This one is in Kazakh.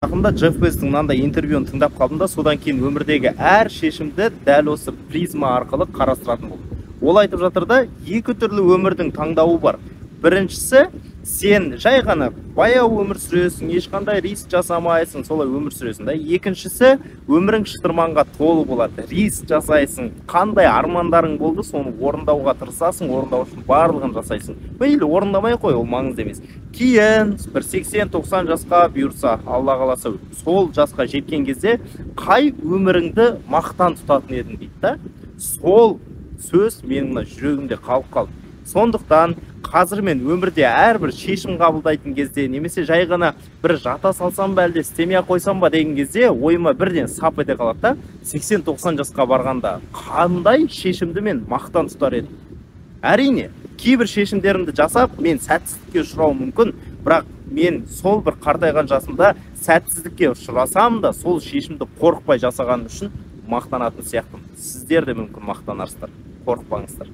Жақында Джефф Безостың мынандай интервьюін тыңдап қалдым да, содан кейін өмірдегі әр шешімді дәл осы призма арқылы қарастыратын болдым. Ол айтып жатыр да, екі түрлі өмірдің таңдауы бар. Біріншісі, сен жай ғана баяу өмір сүресің, ешқандай риск жасамайсың, солай өмір сүресің да. Екіншісі, өмірің шытырманға толы болады, риск жасайсың, қандай армандарың болды, соны орындауға тырысасың, орындау үшін барлығын жасайсың. Мейлі орындамай қой, ол маңызды емес. Кейін бір 80-90 жасқа бұйырса, Алла қаласа, сол жасқа жеткен кезде қай өміріңді мақтан тұтатын едің дейді да. Сол сөз менің мына жүрегімде қалып қалды. Сондықтан қазір мен өмірде әрбір шешім қабылдайтын кезде, немесе жай ғана бір жата салсам ба, әлде істемей ақ қойсам ба деген кезде ойыма бірден сап ете қалады да, 80-90 жасқа барғанда қандай шешімді мен мақтан тұтар едім? Әрине, кейбір шешімдерімді жасап, мен сәтсіздікке ұшырауым мүмкін, бірақ мен сол бір қартайған жасымда сәтсіздікке ұшырасам да, сол шешімді қорықпай жасағаным үшін мақтанатын сияқтымын. Сіздер де мүмкін мақтанарсыздар, қорықпаңыздар.